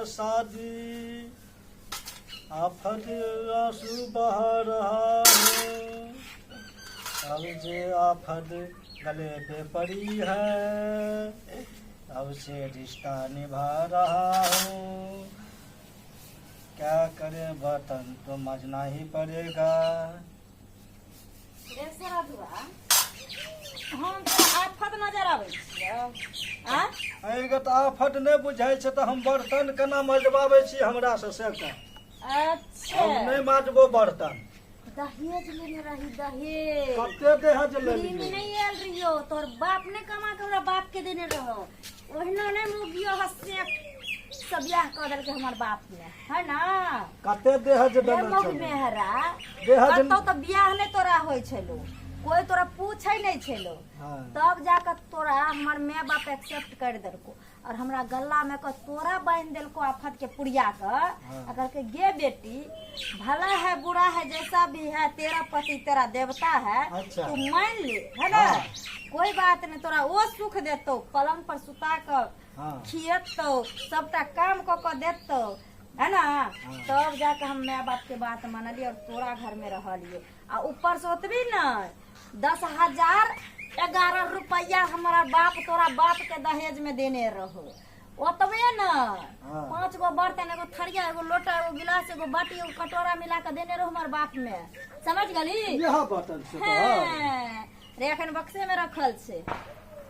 शादी, आफत आंसू बहा रहा हूँ। अब जे आफत गले पे पड़ी है, अब से रिश्ता निभा रहा हूँ। क्या करें, बर्तन तो मजना ही पड़ेगा। रे सरधुआ, हम तऽ आफत नजर आबै छियै आँय? अहाँके तऽ आफत नहि बुझाइ छै तऽ हम बर्तन केना मजबाबै छी हमरा से से कह। अच्छा। हम नहि माजबो बर्तन। दहेज लेने रही दहेज। कते दहेज फ्री में लेलियै? नहीं आयल रहियो, तोहर बाप ने कमा के हमरा बाप के देने रहो। ओहिना नहीं मुगियो हसे सब बियाह कऽ देलकै हमर बाप ने, है ना? कते दहेज रे देने मौगी छलै? मेहरा दहेज कतौ तऽ बियाह नहि तोरा होइ छलो, कोई तोरा पूछै नहि छलो। तब जाके तोरा हमर माय बाप एक्सेप्ट कर देलको और हमरा गला में के तोरा बांधि देलको आफत के पुड़िया के। आ कहलकै, गे बेटी, भला है बुरा है जैसा भी है, तेरा पति तेरा देवता है। तू मान ले, है ना? कोई बात नहीं, तोरा ओ सुख देतो, पलंग पर सुता के खियतो, सबटा काम कऽ के देतो, है ना? तब जाके हम माय बाप के बात मानलियै और तोरा घर में रहलियै। आ ऊपर से ओतबी नहीं, 10,011 रुपया हमारा बाप तोरा बाप के दहेज में देने रहो। ओतबे न, पांच गो बर्तन, एगो थरिया, एगो लोटा, एगो गिलास, एगो बाटी, एगो कटोरा मिला के देने रहो हमार बाप में, समझ गली? यह बर्तन से तो हाँ। रे, अखन बक्से में रखल छै,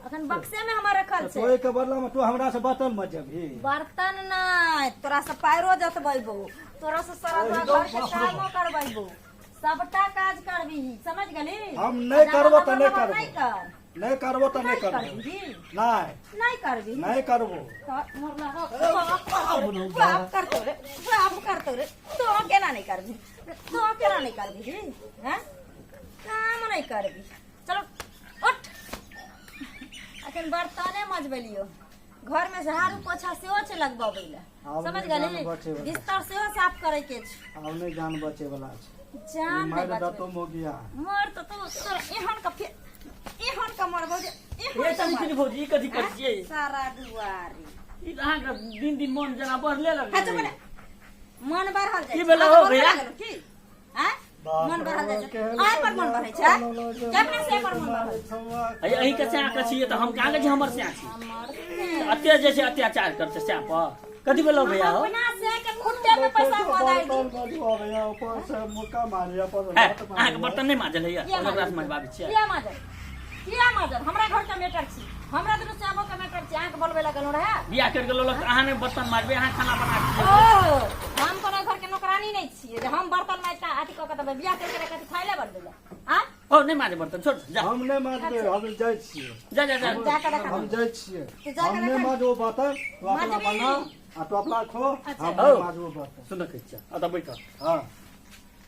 अखन बक्से में हमर रखल छै। ओहि के बदला में तू हमरा से बर्तन मजबही? बर्तन नहीं, तोरा से पैरो जतबैबो, तोरा से सारा ओहि घर के बाप रे कामो बाप। करबैबो, सबटा काज करबीही, समझ गेली? हम नहि करबो तऽ नहि लबर करबो। नहि कर। नहि करबो तऽ नहि नहि करबो। करबीही? नहि। नहि करबीही? नहि करबो। तऽ मरला रह, बाप करतौ रे, बाप करतौ रे, बाप करतौ रे। तो केना नहि करबी? तो केना नहि करबीही? हैं, काम नहि करबी? चलो उठ, अखन बर्तने मजबेलियो, घर में झाड़ू पोछा सेहो छै लगबाबै लए। आब समझ नहि गेली? जान बचे वाला। बिस्तर सेहो साफ करे के छै। आब नहि जान बचे वाला छै। जान नहि मारि बचबे। दतो मोगिया। मर तऽ तू तोरा एहन के फेर एहन के मरबौ जे एहन ए के तनी मरबौ। भौजी, ई कथी करै छियै? सारा दुआरी। ई तऽ अहाँके दिन दिन मन जेना बढ़ले हाँ, चुप लगलै। रे। मन बढ़ल जाइ की छै। भेलै अहाँके हो मन भैया? बढ़ल गेलौ की? आँय? बाप मन रे बढ़ल जाइ बाप, छै। केहन आइ पर मन बढ़ै छै? केतना से पर मन बढ़ल छै? अरे अहीं के सैया के छियै तऽ हम कहाँ के छी? हमर सैया छी। हमर अते जे छै अत्याचार करतै सैया पर, कथी भेलौ भैया हो? अपना से के खुट्टे में पैसा खोदाइ दी। है, अहाँके बर्तन नहि माजल होइया? किया ओकरा से माजल? मजबाबै छियै? किया माजल? किया माजल? हमरा घर के मैटर छी, हमरा दुनू श्यामो के मैटर छी। अहाँके बोलबै लए गेलहुँ रहए? बियाह करि गेलौ तऽ अहाँ नहि बर्तन माजबै, अहाँ खाना बना के ओ हम कोनो घर के नौकरानी नहि छियै जे हम बर्तन माजि कऽ अथी कऽ के देबै। बियाह करि के कथी खाय लए बनबै लए? आँय? हो, नहि माजे बर्तन, छोड़, जा। हम नहि माजबै, हम जाइ छियै। जा जा जा। जा कऽ देखा। हम जाइ छियै। तू जा कऽ हम नहि देखा। माजबो बर्तन, तू अपना माजबी। बना आ तू अपना खो। अच्छा। हम हौ। नहि माजबो बर्तन। सुन, कहै छियै, एतऽ बैठ।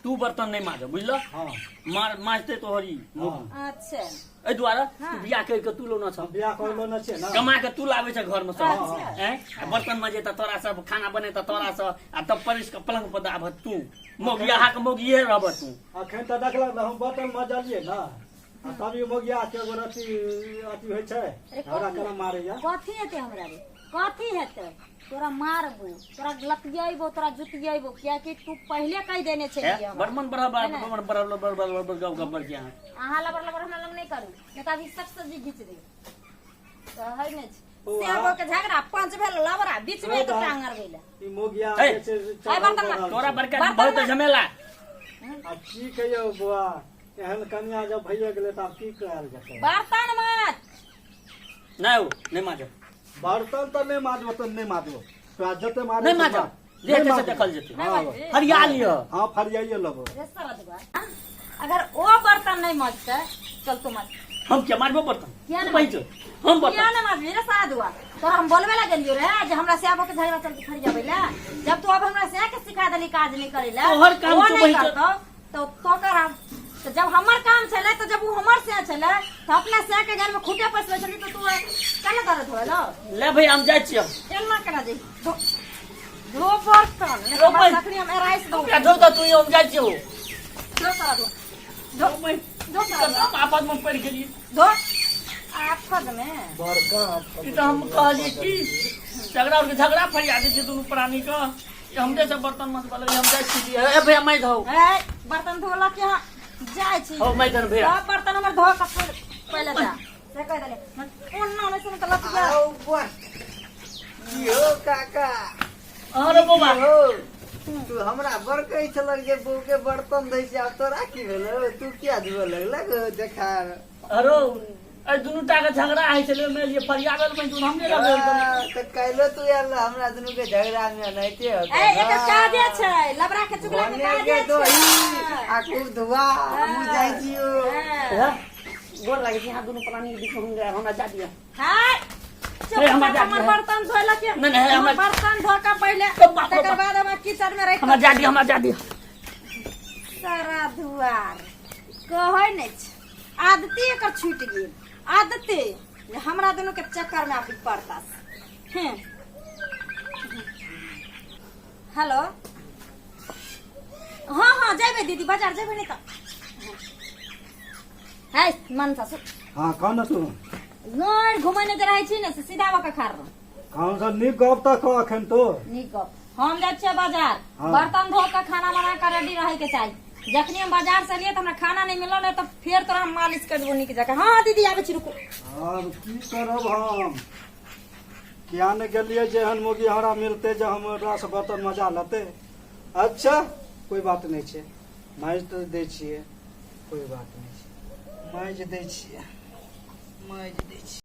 तू बर्तन नहि माजब, बुझलह? हँ। मार माजते तोहर ई मौगी। एहि दुआरे तू बियाह करि के तू लौना छह। हम बियाह कर लेने छियै ने। कमा के तू लाबै छ घर में सब। हैं, आ बर्तन मजेता तोरा सब, खाना बनेता तोरा सब, आ तब परिस के पलंग पर दाबह तू। मौगियाहा के मौगिए रहब तू। अखन तऽ देखलक ने, हम बर्तन मजलियै ने, आ तब ई मौगिया के एगो अथी अथी होइ छै। अरे हमरा कथी? केना मारैया? कथी हेतै हमरा रे? कथी हेतै? तोरा मारबो, तोरा लतियेबो, तोरा जुतियेबो, कियाकि तू पहिले कहि देने छलियै हमरा। बड़ मन बढ़ल है ने? बड़ बढ़ल बड़ बड़ बड़ गप गप बड़ अहाँ। अहाँ लबर लबर हमरा लग नहि करू, नहि तऽ अभी सब सब्जी घीच देब। कहै नहि छै ओ, सेबो के झगड़ा पंच भेल लबरा बीच में एक टांग अरबै लए। ई मौगिया हे। जे छै से हे, बर्तन चढ़ल माज। तोरा बड़का बर्तन बहुत माज। झमेला। आब की कहियौ बौआ, एहन कनिया जब भइए गेलै तऽ आब की कयल जेतै? बर्तन माज। नहि हो, नहि माजब। बर्तन तऽ नहि माजबो तऽ नहि माजबो, तोरा जते मारे नहि माजब, जे हेतै से देखल जेतै। नहि माजबी? हरिया लिअ। हँ, फरियाइए लेबो। रे सरदुआ, अगर ओ बर्तन नहि मजतै, चल तू मज। हम किया मारबो बर्तन? किया नहि? तू बैठ, हम किया बर्तन नहि माजबी रे साधुआ? तोरा हम बोलबे ला गेलियो रे जे हमरा से के झगड़ा चलते फरियाबै ला। जब तू अब हमरा से के सिखा देली काज नहि करै ला, तोहर काम ओ छौ नहि बहिन। करतौ तो तो करब। तो जब हमर काम छलै, तो जब उ हमर से छलै, तो अपना से के घर में खूटे पसबै छली, तो तू केना दर्द होलो? ले भैया, हम जाइ छियै। केना केना जे धो धो बर्तन नहि धो तऽ बर्तन। तखनी हम एराइस दौ। ओकरा धो तऽ तू, हम जाइ छियौ। धो सारा धो, धो धो सारा धो। आफत में पड़ि गेलियै। धो आफत में। बड़का आफत। ई तऽ हम कहलियै की झगड़ा उठ के झगड़ा फरिया दै छै दुनू प्राणी के। ई हमरे से बर्तन मत बलबै, हम जाइ छी। ए भैया मैं धो। ए बर्तन धोलक यहाँ जाइ छी। हो मैं धन भैया। सब बर्तन हमर धो के पहिले जा से कहि देले ओन्ना नहि सुन तऽ लतिया। आउ बुआ। की हो काका? अरे बौआ। की हो? तू हमरा बड़ कहै छलक जे बहू के बर्तन दै छै, आब तोरा की भेलो? तू किया धुअ लगलक देखार? अरे एहि दुनू टा के झगड़ा होइ छलै, ओहिमे एलियै फरियाबे लए, दुनू हमरे लग आयल। तऽ काल्हिो तू आयल रह हमरा दुनू के झगड़ा मे, एनाहिते होतौ। ए एकर काजे छै लबड़ा के चुगला के भने काजे के दोही छै। आ खूब धुआ, हमहूँ जाइ छियौ। हाँ। गोर लागै छै यहाँ दुनू प्राणी के बीच में, हम हमरा जा दिअ। हाय हे, हमरा जा हमर दिअ। बर्तन धोलक नहीं, नहीं, हमर बर्तन धो के पहिले बाप रे तकर बाप। बाद हमरा किचन में रख हमरा जा दिअ, हमरा जा दिअ। सारा दुआर कहै नहि छै, आदते एकर छूटि गेल, आदते जे हमरा दुनू के चक्कर में आबि पड़ता। हैं हेलो, हाँ हाँ जेबै दीदी, बाजार जेबै। नहि तऽ है मन ससुर। हाँ कह न तू। गाँव घुमै नहि रहै छी ने से सीधा भऽ कऽ खा रहल। कौन सा नीक गप तऽ कह अखन तो। नीक गप, हम जाइ छियै बाजार। हाँ। बर्तन धो के खाना बना के रेडी रहे के चाही। जखनी हम बाजार से एलियै तऽ हमरा खाना नहि मिलल, नहि तऽ फेर तोरा हम मालिश कर देबो नीक जकाँ। हाँ दीदी आबै छी, रुकू। आब की करब हम? किया ने गेलियै जे एहन मोगी हमरा मिलते जे हमरा से बर्तन मजा लेते। अच्छा कोई बात नहि छै, माजि तऽ दै छियै, कोई बात नहि छै, माजि दै छियै, माजि दै छियै।